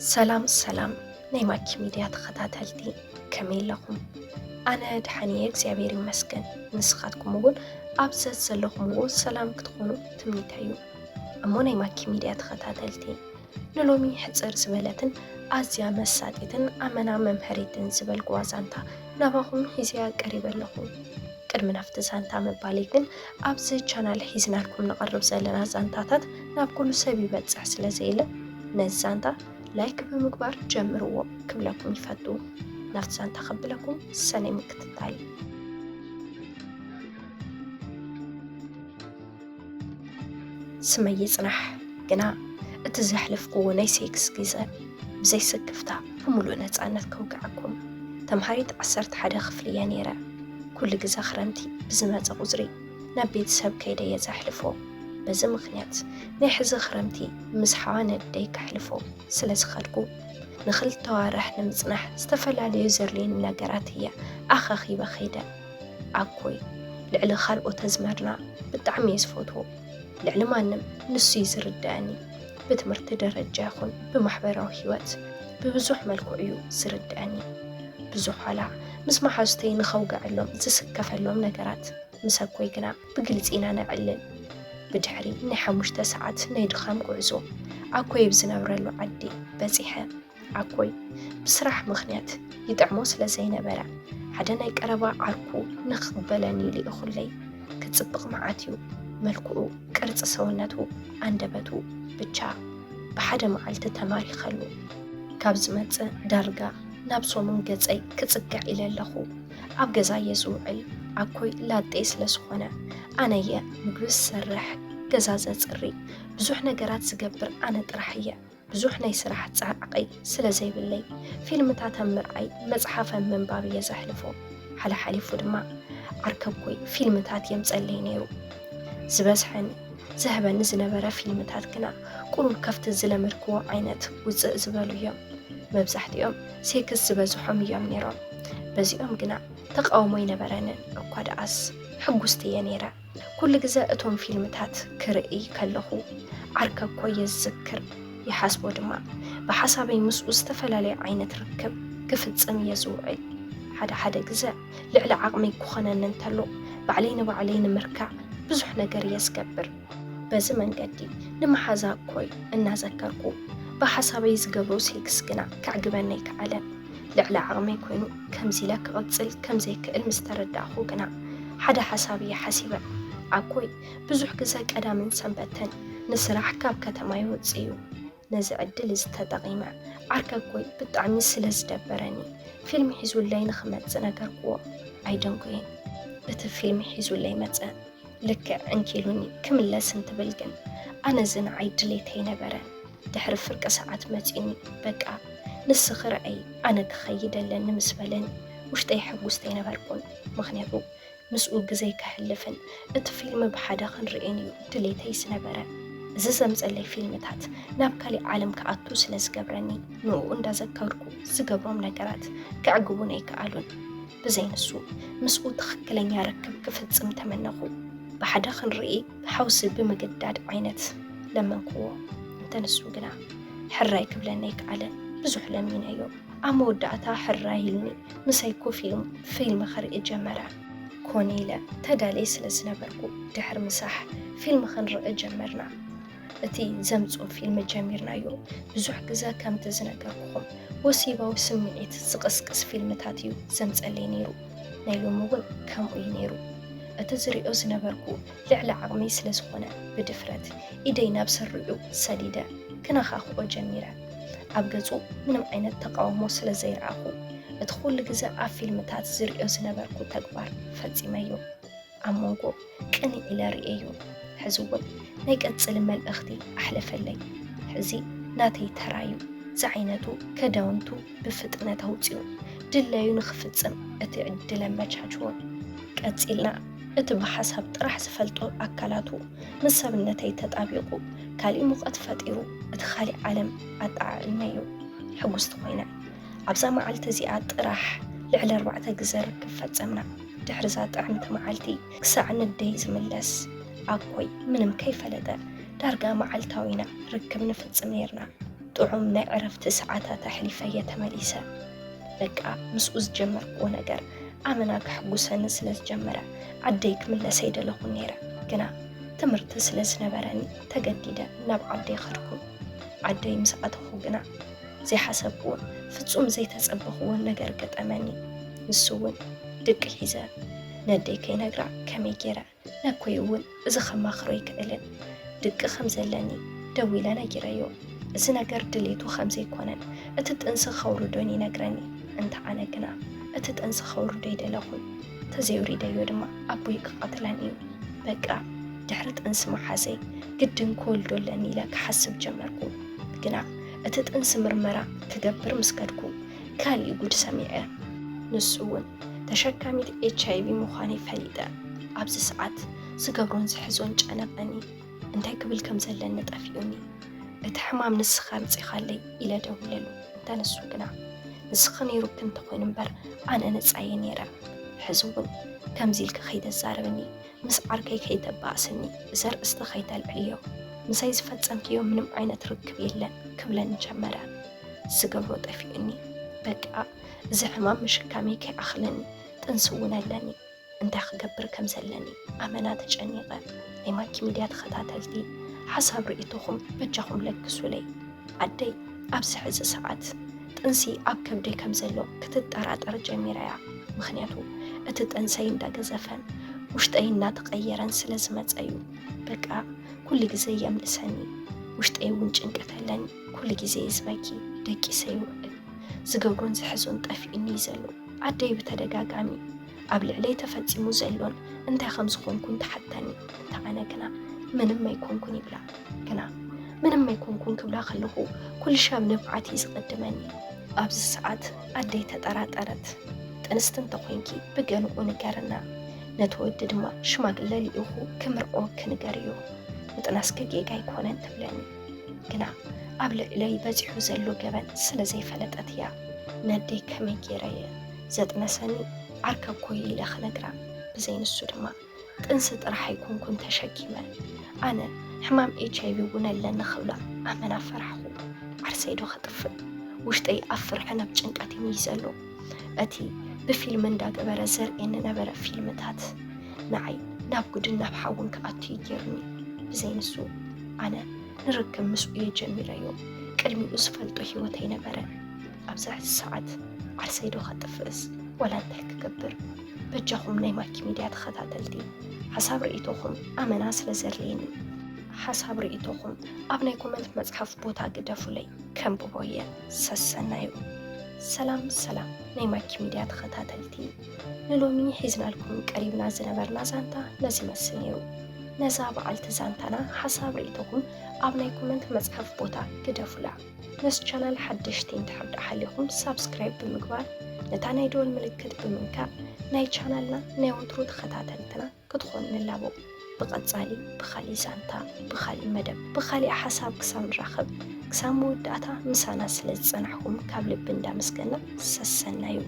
ሰላም ሰላም ናይ ማኪ ሚድያ ተኸታተልቲ፣ ከመይ ኣለኹም? ኣነ ደሓን እየ እግዚኣብሔር ይመስገን። ንስኻትኩም እውን ኣብ ዘዘለኹምዎ ሰላም ክትኾኑ ትምኒተይ እዩ። እሞ ናይ ማኪ ሚድያ ተኸታተልቲ፣ ንሎሚ ሕፅር ዝበለትን ኣዝያ መሳጢትን ኣመና መምሀሪትን ዝበልኩዋ ዛንታ ናባኹም ሒዘያ ቀሪበ ኣለኹ። ቅድሚ ናብቲ ዛንታ ምባለይ ግን፣ ኣብዚ ቻናል ሒዝናልኩም ንቐርብ ዘለና ዛንታታት ናብ ኩሉ ሰብ ይበፅሕ ስለ ዘየለ፣ ነዚ ዛንታ ላይክ ብምግባር ጀምርዎ ክብለኩም ይፈቱ። ናብቲ ዛንታ ከብለኩም ሰናይ ምክትታል። ስመይ ይጽናሕ፣ ግና እቲ ዘሕለፍክዎ ናይ ሴክስ ግዘ ብዘይ ስክፍታ ብምሉእ ነጻነት ከውግዓኩም። ተምሃሪት ዓሰርተ ሓደ ክፍሊ እየ ነይረ። ኩሉ ግዘ ክረምቲ ብዝመጸ ቁጽሪ ናብ ቤተሰብ ከይደ እየ ዘሕልፎ። በዚ ምኽንያት ናይ ሕዚ ክረምቲ ምስ ሓዋ ነደይ ከሕልፎ ስለ ዝኸድኩ፣ ንኽልተ ዋርሕ ንምጽናሕ ዝተፈላለዩ ዘድልዩኒ ነገራት እየ ኣኻኺበ ከይደ። ኣኮይ ልዕሊ ካልኦት ኣዝማድና ብጣዕሚ እየ ዝፈትዎ። ልዕሊ ማንም ንሱ እዩ ዝርድኣኒ። ብትምህርቲ ደረጃ ይኹን ብማሕበራዊ ህይወት ብብዙሕ መልክዑ እዩ ዝርድኣኒ። ብዙሕ ዋላ ምስ መሓዙተይ ንኸውግዐሎም ዝስከፈሎም ነገራት ምስ ኣኮይ ግና ብግልጺ ኢና ነዕልል። ብድሕሪ ናይ ሓሙሽተ ሰዓት ናይ ድኻም ጉዕዞ ኣኮይ ኣብ ዝነብረሉ ዓዲ በጺሐ። ኣኮይ ብስራሕ ምኽንያት ይጥዕሞ ስለ ዘይነበረ፣ ሓደ ናይ ቀረባ ዓርኩ ንኽቕበለኒ ልኢኹለይ። ክጽብቕ መዓት እዩ። መልክዑ፣ ቅርጺ ሰውነቱ፣ ኣንደበቱ፣ ብቻ ብሓደ መዓልቲ ተማሪኸሉ። ካብ ዝመጽእ ዳርጋ ናብ ሰሙን ገጸይ ክጽግዕ ኢለ ኣለኹ። ኣብ ገዛ እየ ዝውዕል። ኣኮይ ላጤ ስለ ዝኾነ፣ ኣነ እየ ምግቢ ዝሰርሕ፣ ገዛ ዘጽሪ፣ ብዙሕ ነገራት ዝገብር ኣነ ጥራሕ እየ። ብዙሕ ናይ ስራሕ ጻዕቒ ስለ ዘይብለይ፣ ፊልምታት ኣብ ምርኣይ፣ መጽሓፍ ኣብ ምንባብ እየ ዘሕልፎ። ሓለሓሊፉ ድማ ዓርከኮይ ፊልምታት የምጸለይ ነይሩ። ዝበዝሐን ዝህበኒ ዝነበረ ፊልምታት ግና ቁሩብ ከፍቲ ዝለመድክዎ ዓይነት ውጽእ ዝበሉ እዮም። መብዛሕትኦም ሴክስ ዝበዝሖም እዮም ነይሮም። በዚኦም ግና ተቃውሞ ኣይነበረንን። እኳ ደኣስ ሕጉስቲ እየ ነይረ። ኩሉ ግዘ እቶም ፊልምታት ክርኢ ከለኹ ዓርከኮይ የዝክር፣ ይሓስቦ ድማ። ብሓሳበይ ምስኡ ዝተፈላለየ ዓይነት ርክብ ክፍጽም እየ ዝውዕል። ሓደ ሓደ ግዘ ልዕሊ ዓቕመይ ክኾነኒ እንተሎ ባዕለይ ንባዕለይ ንምርካዕ ብዙሕ ነገር እየ ዝገብር። በዚ መንገዲ ንመሓዛ ኣኮይ እናዘከርኩ ብሓሳበይ ዝገብሮ ሴክስ ግና ከዕግበኒ ኣይከኣለን። ልዕሊ ዓቕመይ ኮይኑ ከምዚ ኢለ ክቕጽል ከም ዘይክእል ምስ ተረዳእኹ ግና ሓደ ሓሳብ እየ ሓሲበ። ኣኮይ ብዙሕ ግዘ ቀዳምን ሰንበትን ንስራሕ ካብ ከተማ ይወጽእ እዩ። ነዚ ዕድል እዚ ተጠቒመ ዓርከኮይ ብጣዕሚ ስለ ዝደበረኒ ፊልም ሒዙለይ ንኽመጽእ ነገርክዎ። ኣይደንጎየን። እቲ ፊልም ሒዙለይ መጸ። ልክዕ እንኪ ኢሉኒ ክምለስ እንትብል ግን፣ ኣነ እዚ ንዓይ ድሌተይ ኣይነበረን። ድሕሪ ፍርቂ ሰዓት መጺኡኒ፣ በቃ ንስኺ ርኣዪ፣ ኣነ ክኸይድ ኣለኒ ምስ በለኒ፣ ውሽጠይ ሕጉስቲ ኣይነበርኩን። ምኽንያቱ ምስኡ ግዜይ ከሕልፍን እቲ ፊልም ብሓደ ክንርእን እዩ ድሌተይ ዝነበረ። እዚ ዘምጸለይ ፊልምታት ናብ ካሊእ ዓለም ክኣቱ ስለ ዝገብረኒ፣ ንኡ እንዳዘከርኩ ዝገብሮም ነገራት ከዕግቡኒ ኣይከኣሉን። ብዘይ ንሱ ምስኡ ትኽክለኛ ርክብ ክፍጽም ተመነኹ። ብሓደ ክንርኢ ሓውሲ ብምግዳድ ዓይነት ለመንክዎ። እንተ ንሱ ግና ሕራይ ክብለኒ ኣይከኣለን። ብዙሕ ለሚነዮ። ኣብ መወዳእታ ሕራይ ኢሉኒ ምሳይ ኮፍ ኢሉ ፊልም ከርኢ ጀመረ። ኮነ ኢለ ተዳልየ ስለ ዝነበርኩ ድሕሪ ምሳሕ ፊልም ክንርኢ ጀመርና። እቲ ዘምጽኦ ፊልም ጀሚርናዮ። ብዙሕ ግዘ ከምቲ ዝነገርኩኹም ወሲባዊ ስምዒት ዝቕስቅስ ፊልምታት እዩ ዘምጸለይ ነይሩ። ናይ ሎሚ እውን ከምኡ እዩ ነይሩ። እቲ ዝሪኦ ዝነበርኩ ልዕሊ ዓቕመይ ስለ ዝኾነ ብድፍረት ኢደይ ናብ ስሪኡ ሰዲደ ክነኻኽኦ ጀሚረ። ኣብ ገጹ ምንም ዓይነት ተቓውሞ ስለ ዘይረኣኹ እቲ ኩሉ ግዘ ኣብ ፊልምታት ዝሪኦ ዝነበርኩ ተግባር ፈጺመዮ። ኣብ መንጎ ቅንዕ ኢለ ርእየዮ። ሕዚ እውን ናይ ቀጽሊ መልእኽቲ ኣሕለፈለይ። ሕዚ ናተይ ተራ እዩ። ዝዓይነቱ ከዳውንቱ ብፍጥነት ኣውጺኡ ድላዩ ንኽፍጽም እቲ ዕድል ኣመቻችዎ። ቀጺልና እቲ ብሓሳብ ጥራሕ ዝፈልጦ ኣካላቱ ምስ ሰብነተይ ተጣቢቑ ካሊእ ሙቐት ፈጢሩ እቲ ካሊእ ዓለም ኣጠዓዒመዮ። ሕጉስቲ ኮይነ። ኣብዛ መዓልቲ እዚኣ ጥራሕ ልዕሊ ኣርባዕተ ግዘ ርክብ ፈጸምና። ድሕሪ እዛ ጥዕምቲ መዓልቲ ክሳዕ ንደይ ዝምለስ ኣኮይ ምንም ከይፈለጠ ዳርጋ መዓልታዊና ርክብ ንፍጽም ነይርና። ጥዑም ናይ ዕረፍቲ ሰዓታት ኣሕሊፈ እየ ተመሊሰ። በቃ ምስኡ ዝጀመርክዎ ነገር ኣመና ከሕጉሰኒ ስለ ዝጀመረ ዓደይ ክምለስ ኣይደለኹን ነይረ። ግና ትምህርቲ ስለ ዝነበረኒ ተገዲደ ናብ ዓደይ ኸድኩ። ዓደይ ምስ ኣተኹ ግና ዘይሓሰብክዎን ፍጹም ዘይተጸበኽዎን ነገር ገጠመኒ። ንሱ እውን ድቂ ሒዘ ነደይ ከይነግራ ከመይ ገይረ ነኮይ እውን እዚ ከማኽሮ ኣይክእልን። ድቂ ከም ዘለኒ ደዊለ ነጊረዮ። እዚ ነገር ድሌቱ ከም ዘይኮነን እቲ ጥንሲ ከውርዶን ይነግረኒ። እንተ ኣነ ግና እቲ ጥንሲ ከውርዶ ኣይደለኹን። ተዘይውሪደዮ ድማ ኣቦይ ክቐትለን እዩ። በቃ ድሕሪ ጥንሲ መሓዘይ ግድን ክወልዶ ኣለኒ ኢለ ክሓስብ ጀመርኩ። ግና እቲ ጥንሲ ምርመራ ክገብር ምስ ከድኩ ካሊእ ጉድ ሰሚዐ። ንሱ እውን ተሸካሚት ኤች ኣይ ቪ ምዃነይ ፈሊጠ። ኣብዚ ሰዓት ዝገብሮን ዝሕዞን ጨነቐኒ። እንታይ ክብል ከም ዘለኒ ጠፊኡኒ። እቲ ሕማም ንስኻ ኣምጺኻለይ ኢለ ደዊለሉ። እንተ ንሱ ግና ንስኺ ነይሩኪ እንተኾይኑ እምበር ኣነ ነጻየ ነይረ። ሕዚ እውን ከምዚ ኢልኪ ከይተዛርብኒ፣ ምስ ዓርከይ ከይተባእስኒ፣ እዚ ኣርእስቲ ከይተልዕልዮ፣ ምሳይ ዝፈጸምክዮ ምንም ዓይነት ርክብ የለን ክብለኒ ጀመረ። ዝገብሮ ጠፊኡኒ። በቃ እዚ ሕማም ምሽካመይ ከይኣኽለኒ ጥንሲ እውን ኣለኒ። እንታይ ክገብር ከም ዘለኒ ኣመና ተጨኒቐ። ናይ ማኪ ሚድያ ተኸታተልቲ ሓሳብ ርእይቶኹም በጃኹም ለግሱለይ። ኣደይ ኣብዚ ሕዚ ሰዓት ጥንሲ ኣብ ከብደይ ከም ዘሎ ክትጠራጠር ጀሚራ እያ። ምኽንያቱ እቲ ጥንሰይ እንዳገዘፈን ውሽጠይ እናተቐየረን ስለ ዝመጸ እዩ። በቃ ኩሉ ግዜ የምልሰኒ። ውሽጠይ እውን ጭንቀት ኣለኒ። ኩሉ ግዜ ዝበኪ ደቂሰ ይውዕል። ዝገብሮን ዝሕዞን ጠፊኡኒ እዩ ዘሎ። ኣደይ ብተደጋጋሚ ኣብ ልዕለይ ተፈጺሙ ዘሎን እንታይ ከም ዝኾንኩን ትሓተኒ። እንተ ኣነ ግና ምንም ኣይኮንኩን ይብላ። ግና ምንም ኣይኮንኩን ክብላ ከለኹ ኩሉ ሻብ ንብዓት እዩ ዝቕድመኒ። ኣብዚ ሰዓት ኣደይ ተጠራጠረት። ጥንስቲ እንተኾይንኪ ብገንኡ ንገርና፣ ነቲ ወዲ ድማ ሽማግለ ልኢኹ ክምርዖ ክንገርዮ፣ ምጥናስኪ ጌጋ ኣይኮነን ትብለኒ። ግና ኣብ ልዕለይ በጺሑ ዘሎ ገበን ስለ ዘይፈለጠት እያ። ነደይ ከመይ ገይረ እየ ዘጥነሰኒ ዓርከ እኮ እዩ ኢለ ክነግራ፣ ብዘይ ንሱ ድማ ጥንሲ ጥራሕ ኣይኮንኩን ተሸኪመ። ኣነ ሕማም ኤች ኣይ ቪ እውን ኣለኒ ክብላ ኣመና ፈራሕኹ። ዓርሰይ ዶ ከጥፍእ? ውሽጠይ ኣብ ፍርሕን ኣብ ጭንቀትን እዩ ዘሎ። እቲ ብፊልም እንዳገበረ ዘርእየኒ ነበረ ፊልምታት ንዓይ ናብ ጉድን ናብ ሓውን ክኣቱ እዩ ገይሩኒ። ብዘይ ንሱ ኣነ ንርክብ ምስኡ እየ ጀሚረዮ። ቅድሚኡ ዝፈልጦ ህይወት ኣይነበረን። ኣብዚ ሕዚ ሰዓት ዓርሰይ ዶ ከጥፍእስ ወላ እንታይ ክገብር? በጃኹም ናይ ማኪ ሚድያ ተኸታተልቲ ሓሳብ ርእይቶኹም ኣመና ስለ ዘድልየኒ ሓሳብ ርእይቶኹም ኣብ ናይ ኮመንት መጽሓፍ ቦታ ግደፉለይ። ከንብቦ እየ። ሰሰናዩ። ሰላም ሰላም ናይ ማኪ ሚድያ ተኸታተልቲ፣ ንሎሚ ሒዝናልኩም ቀሪብና ዝነበርና ዛንታ ነዚ ይመስል ነይሩ። ነዛ በዓልቲ ዛንታና ሓሳብ ርእይቶኹም ኣብ ናይ ኮመንት መጽሓፍ ቦታ ግደፉላ። ነዚ ቻናል ሓደሽቲ እንድሕር ደኣ ሃሊኹም ሳብስክራይብ ብምግባር ነታ ናይ ደወል ምልክት ብምንካእ ናይ ቻናልና ናይ ወትሩ ተኸታተልትና ክትኾኑ ንላቦ። ብቐጻሊ ብኻሊእ ዛንታ፣ ብኻሊእ መደብ፣ ብኻሊእ ሓሳብ ክሳብ ንራኸብ፣ ክሳብ መወዳእታ ምሳና ስለ ዝጸናሕኩም ካብ ልቢ እንዳመስገና ሰሰናዩ።